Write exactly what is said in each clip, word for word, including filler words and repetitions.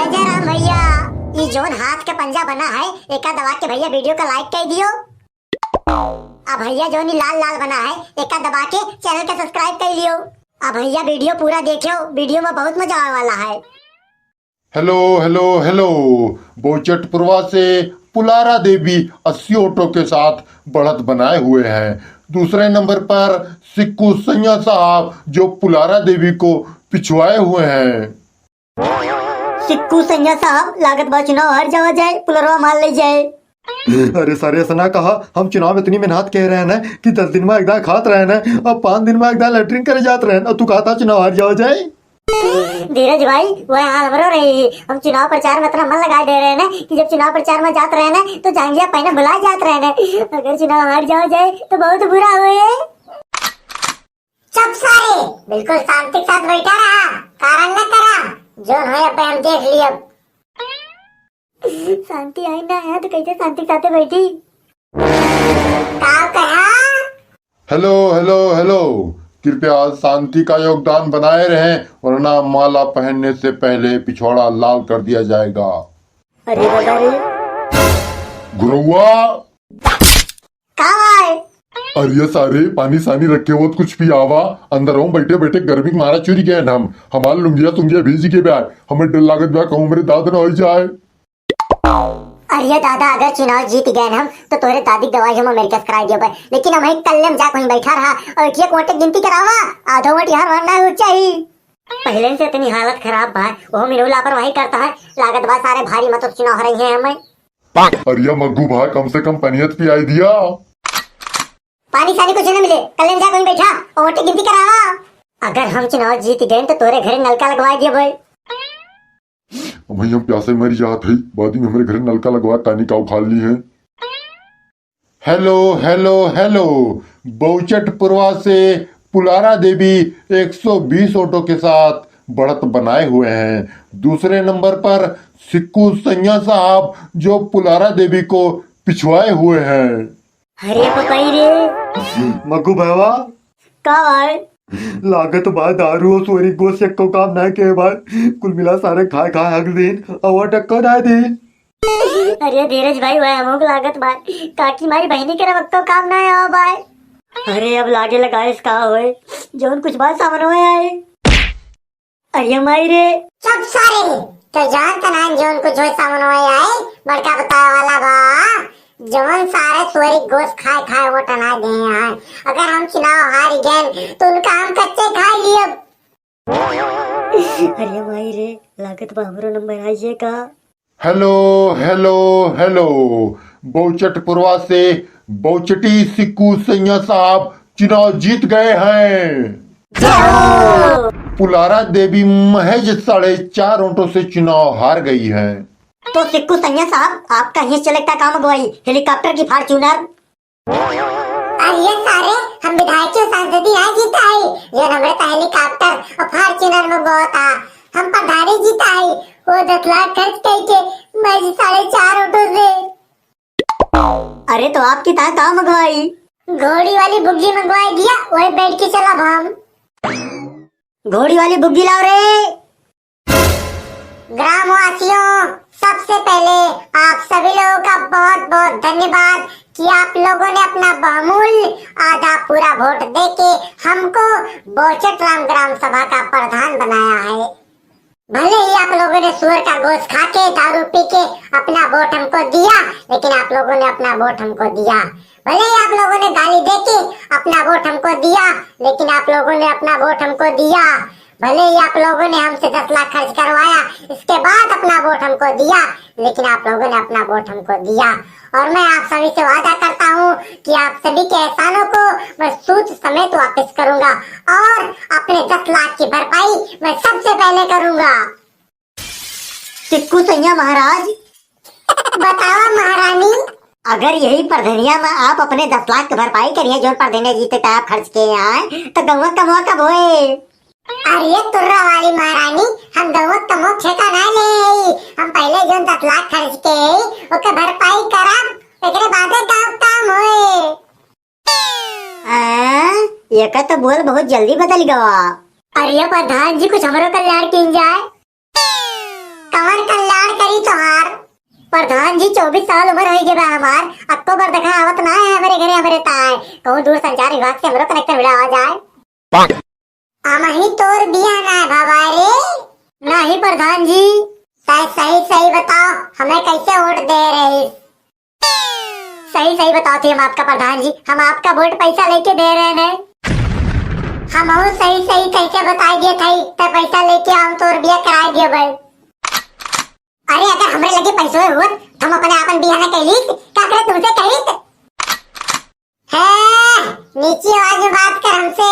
जय राम भैया, ई जौन हाथ के पंजा बना है, एका दबा के भैया video का like कर दियो। अब भैया जौन ई लाल लाल बना है, एका दबा के channel का subscribe कर लियो। अब भैया video पूरा देखियो, video में बहुत मजा आवे वाला है। हेलो, हेलो, हेलो। बहुचटपुरवा से पुलारा देवी अस्सी वोटों के साथ बढ़त बनाए हुए हैं। दूसरे नंबर पर सिक्कू सैया साहब, जो पुलारा देवी को पिछुआए हुए हैं। सिक्कू सैया साहब, लागत बा चुनाव हार जावा जाए, पुलरवा मार ले जाए। अरे सारे, ऐसा ना कहा, हम चुनाव में इतनी मेहनत कह रहे हैं ना कि दस दिन में एक दाँय खात रहे ना, अब पाँच दिन में एक दाँय लेटरिन करे जात रहे ना, तू कहता चुनाव हार जावा जाए। धीरज भाई, वह हाल हमरो रही। हम चुनाव प्रचार में इतना मन लगाए दे रहे ना कि जब चुनाव प्रचार में जात रहे ना तो जांघिया पहने भुला जात रहे ना। अगर चुनाव हार जावा जाए तो बहुत बुरा होए। चुप सारे, बिल्कुल शांति के साथ बैठा रहा, कारण न करा, जौन होए अब हम देख लियब। शांति आई ना है तो कैसे शांति के साथे बैठी? का कहा? हेलो, हेलो, हेलो। कृपया शांति का योगदान बनाए रहें, वरना माला पहनने से पहले पिछवाड़ा लाल कर दिया जाएगा। अरे दादा रे। घुरौआ। का भाई? अरे सारे, पानी सानी रखे हो तो कुछ पियावा। अंदर हम बैठे बैठे गर्मी के मारा चुरी गए हम। हमार लुंगिया तुंगिया भीज गए बा। हमें डर लागत बा कहूँ हमरे दाद न हो जाए। अरे दादा, अगर चुनाव जीत गए हम तो तोरे दादी के दवाई हम अमेरिका से कराई दियो बा। लेकिन हम एक कल्ले में जा कहीं बैठा रहा और एक वोट गिनती करावा। आधो वोट यहाँ वहाँ ना हो चाहिए। पहले से इतनी हालत खराब बा, वो मेरे लापरवाही करता है। लागत बा सारे भारी मत चुनाव हराई है हमें। अरे मग्गू भाई, कम से कम पनियत पियाई दिया। पानी सानी कुछ न मिले, कल्ले में जा कहीं बैठा और वोट गिनती करावा। अगर हम चुनाव जीत गए तो तोरे घर नलका लगवा दिया भाई। अब भाई हम प्यासे मरी जात है, बाद में हमरे घर नलका लगवा तानी काऊ खा ली है। हेलो, हेलो, हेलो। बहुचटपुरवा से पुलारा देवी एक सौ बीस वोटों के साथ बढ़त बनाए हुए हैं। दूसरे नंबर पर सिक्कू सैया साहब, जो पुलारा देवी को पिछुआए हुए हैं। अरे पकई रे। मग्गू भैया। का भाई? लागत बा दारू और सोरी गोस एको काम ना के भाई। कुल मिला सारे खाए खाए हक दिन और टक्को ना दिन। अरे धीरज भाई, वह हमोक लागत बा। काकी मारी बहनी के रवक्को काम ना आवा बाय। अरे अब लागे लगाए इसका होए, जौन कुछ बात सामने आए। अरे माई रे। चुप सारे, तो जान तना जौन कुछ होए सामने आए, बड़का बतावे वाला बा। जौन सारे सोरी गोस खाए खाए वो टना गए हैं। अगर हम चुनाव हार गए तो उनका हम कच्चे खा लिए। अरे माई रे, लागत बा हमरो नंबर आइए का। हेलो, हेलो, हेलो। बहुचटपुरवा से बहुचटी सिक्कू सैया साहब चुनाव जीत गए हैं। जय हो। पुलारा देवी महज साढ़े चार वोटों से चुनाव हार गई हैं। तो सिक्कू सैया साहब, आपका हिस्स चले का काम अगुवाई, हेलीकॉप्टर की फॉर्च्यूनर? अरे सारे, हम विधायक के सांसदी आ जीता है, ये हमरे तो हेलीकॉप्टर और फॉर्च्यूनर में बहुत आ, हम प्रधानी जीता है, वो दस लाख खर्च करके मैं साढ़े चार वोटों से। अरे तो आपकी ता का मंगवाई? घोड़ी वाली बुग्गी मंगवाई दिया, वही बैठ के चला हम। घोड़ी वाली बुग्गी लाओ रे। ग्रामवासियों, सबसे पहले आप सभी लोगों का बहुत बहुत धन्यवाद कि आप लोगों ने अपना बहुमूल्य आधा पूरा वोट देके हमको बोचट राम ग्राम सभा का प्रधान बनाया है। भले ही आप लोगों ने सुअर का गोश्त खा के, दारू पी के अपना वोट हमको दिया, लेकिन आप लोगों ने अपना वोट हमको दिया। भले ही आप लोगों ने गाली दे के अपना वोट हमको दिया, लेकिन आप लोगों ने अपना वोट हमको दिया। भले ही आप लोगों ने हमसे दस लाख खर्च करवाया, इसके बाद अपना वोट हमको दिया, लेकिन आप लोगों ने अपना वोट हमको दिया। और मैं आप सभी से वादा करता हूँ कि आप सभी के एहसानों को मैं सूद समेत वापस करूंगा और अपने दस लाख की भरपाई मैं सबसे पहले करूंगा। टिक्कू सैया महाराज। बतावा महारानी। अगर यही परधनिया में आप अपने दस लाख की भरपाई करिए, जो परधनिया जीते थे आप खर्च किए आए, तो गौवा कमवा कब होए? अरे तुर्रा वाली महारानी, हम गौवा कमवा ठेका ना ले, हम पहले जो दस लाख खर्च के, ओके भरपाई करब, एकरे बादे गाँव काम होए। आ, ये का तो बोल बहुत जल्दी बदल गवा। अरे प्रधान जी, कुछ हमरो कल्याण कीन जाए। कवन प्रधान जी, चउबीस साल उमर होइ गए बा हमार, अक्को बार देखा आवत ना है हमरे घरे हमरे ताए। कहूँ दूरसंचार विभाग से हमरो connection मिलावा जाए। अमही तोर बियाह ना भवा रे। नाही प्रधान जी। सही, सही, सही बताओ, हमें कैसे वोट दे रही? सही, सही बताओ थे हम आपका प्रधान जी, हम आपका वोट पैसा लेके दे रहे हैं। हम और सही, सही कैसे बताई दिए थे, तो पैसा लेके हम तोर बियाह कराई दिए भाई। अरे अगर हमरे लगे पैसो होत, तो हम अपने आपन बियाह न कैलीत, का करे तुमसे कहित? हे, नीची आवाज में बात कर हमसे,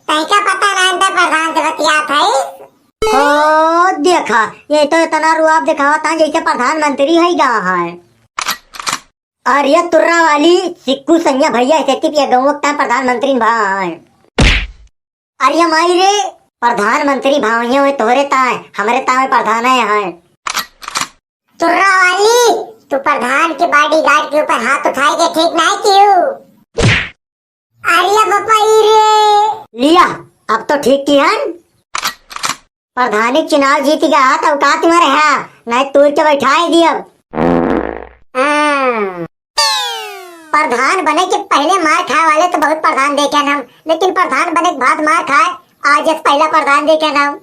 तैका पता ना अंदर प्रधान से बतियात है। ओ देखा, ये तो इतना रुआब दिखावत है जैसे प्रधानमंत्री है गा है। अरे तुर्रा वाली सिक्कू सैया भैया, सेती पिया गौवा का प्रधानमंत्री भा है। अरे माई रे, प्रधानमंत्री भावइया हुए तोहरे ताए, हमरे ताए प्रधान है, है। तुर्रा वाली, तू प्रधान के bodyguard के ऊपर हाथ उठाए के ठीक नहीं कियो। अरे बपाई रे। लिया, अब तो ठीक की हन। प्रधानी चुनाव जीत गया तो औकात में रहा, नहीं तोड़ के बैठाए दियब। हाँ। प्रधान बने के पहले मार खाए वाले तो बहुत प्रधान देखे हम, लेकिन प्रधान बने के बाद मार खाए, आज जस पहला प्रधान देखे हम।